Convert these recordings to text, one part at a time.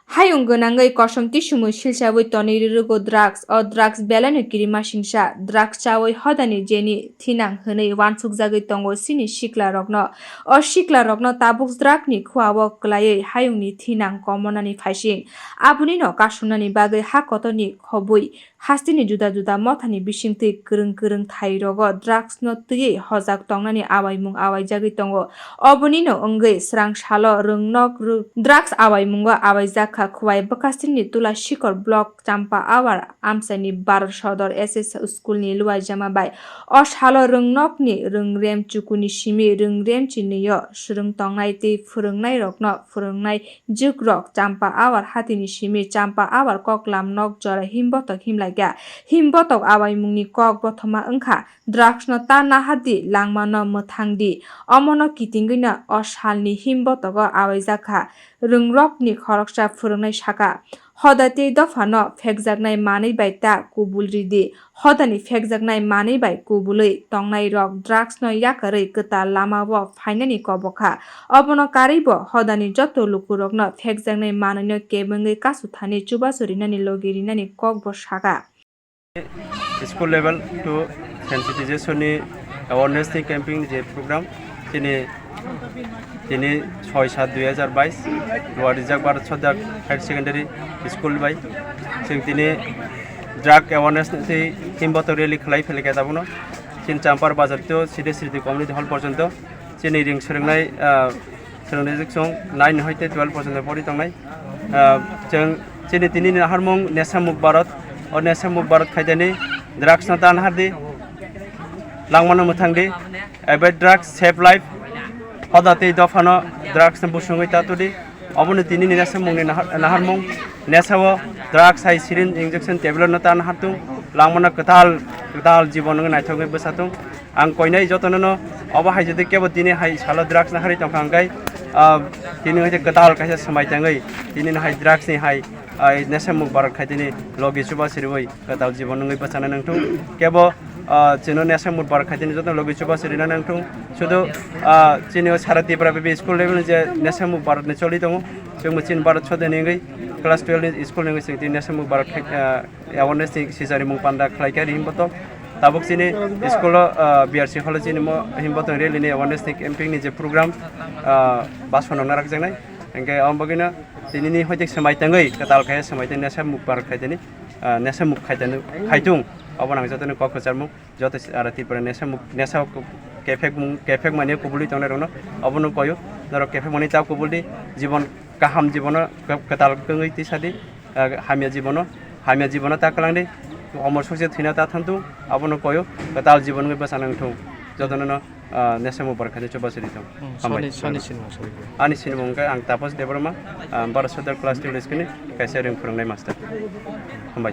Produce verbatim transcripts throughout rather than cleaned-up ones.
Hayung gwnangwi kosom kisumwi silsawi tonwi rwrwgo drugs. O drugs belaino kirima singsa. Drugs chawi hodani jeni thinang hwnwi uansukjagwi tongo chini siklarokno. O siklarokno tabuk drugni khuao kwlaiwi hayungni thinang komonani phaising. Abonino kasumnani bagwi ha kotorni khobwi hasteni juda juda mothani bisingtwi kwrwng kwrwng thairogo drugsno twiwi hojak tongnani awaimung awaijagwi tongo. Obonino wngwi srang salo rwngnok rw-, drugs awaimungo awaijak kha Khowai Bwkhasteni Tula Sikor Block Champa Awar amchaini Bharat Sodor S S School ni luaijama bai. O salo rwngnokni rwngrem chukuni simi rwngrem chinwi-o swrwng tongnai tei phwrwngnairokno phwrwngnai jukrok Champa Awar hatini simi Champa Awar koklam nok jora himbotok himlaikha. Himbotok awaimungni kok bothoma wngkha, drugsno ta nahardi, langmano mwthangdi. Omono kitingwino o salni himbotogo awaijak kha rwngrokni khoroksa phwrwngnai saka, hoda tei dophano phekjaknai manwi bai ta kubul ridi. Hodani phekjaknai manwi bai kubulwi tongnairok drugsno yakarwi kwtal lamao phainani kobokha. Obono karwibo hodani joto lukurokno phekjaknai manwino kebengwi kasu thani chubachu rinani logi rinani kokbo saka. School level to sensitization ni awareness ni camping je program chini tini soi sat dui hajar bais luarijak Bharat Sodor Higher Secondary School bai chwng tini drug awareness ni tei himbotok rally khlai phaikha tabukno chini Champar Bazar to Side Sriti Community Hall porjonto chini ring swrwngnai, ah, swrwngnai chwng nine hoite twelve porjonto pori tongnai. Ah, chwng chini tini ni naharmung Nesa Muk Bharat, o Nesa Muk Bharat khaitani drugs no ta nahardi, langmano mwthangdi, avoid drugs, save life, hoda tei dophano drugs no busungwi ta tudi. Obono tini ni nasemung ni nahar-, naharmung nesao drugs hai syringe injection tablet no ta nahartung, langmano kwtal, kwtal jibon wngwi naithokgwi bwsatung. Ang koinai jotono no obo hai jodi kebo tini hai salo drugs naharwi tongkha hwnkhe, ah, tini hwnkhe kwtal kaisa swmai tangwi tini no hai drugs ni hai, ah, Nesa Muk Bharat khaitini logi chuba siriwi kwtal jibon wngwi bwchana nangthung. Kebo, ah, chwngno Nesa Muk Bharat khaitini joto logi chuba sirina nangthung. Sudu, ah, chini o sara Tripura B B school level ni je Nesa Muk Bharat ni choli tongo. Chwngbo chini Bharat sodeni wngwi class twelve ni school ni wngwi chwng tini Nesa Muk Bharat khai, ah, awareness ni sijarimung panda khlaikha ri himbotok. Tabuk chini school o, ah, B R C hall o chini mo himbotok rally ni awareness ni camping ni je program, ah, baso nongna rakjaknai. Hingke omo bagwino tinini hoite swmai tangwi kwtal khe swmai tangwi Nesa Muk Bharat khaitini, ah, Nesa Muk khaitani khaitung. Obo nang jotoni kok kwcharmung, joto si-, ara Tripura Nesa Muk, Nesa kephek mung, kephek mani kubuli tongnai rokno obono koyo. Norok kephek mani ta kubuli, jibon kaham jibono kw-, kwtal kwngwi tisadi, ah, hamya jibono, hamya jibono ta kwlangdi, omor sokse thwina ta thantung, abono koyo, kwtal jibon wngwi bwsa nangthung. Jotono no, ah, Nesa Muk Bharat khaitini chuba siri thung. Hmm, Hambai. Soni, soni sinimung sori. Ani sinimung khe ang Tapas Debbarma, ah, Bharat Sodor class twelve school ni kaisa ring phwrwngnai master. Hambai.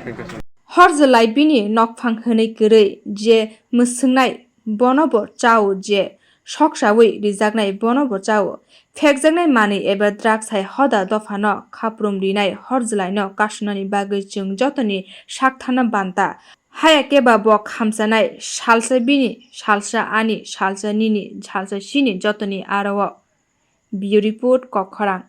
Thank you so much. Horjwlai bini nokphang hwnwi kwrwi je mwswngnai bono bo chao, je soksawi rijaknai bono bo chao. Phekjaknai manwi eba drugs hai hoda dophano khaprum rinai Horjwlaino kasumnani bagwi chwng jotoni sakthana banta. Haya keba bo khamchanai, salsa bini, salsa ani, salsa nini, salsa chini jotoni aro o. Bureau Report, Kokkhorang.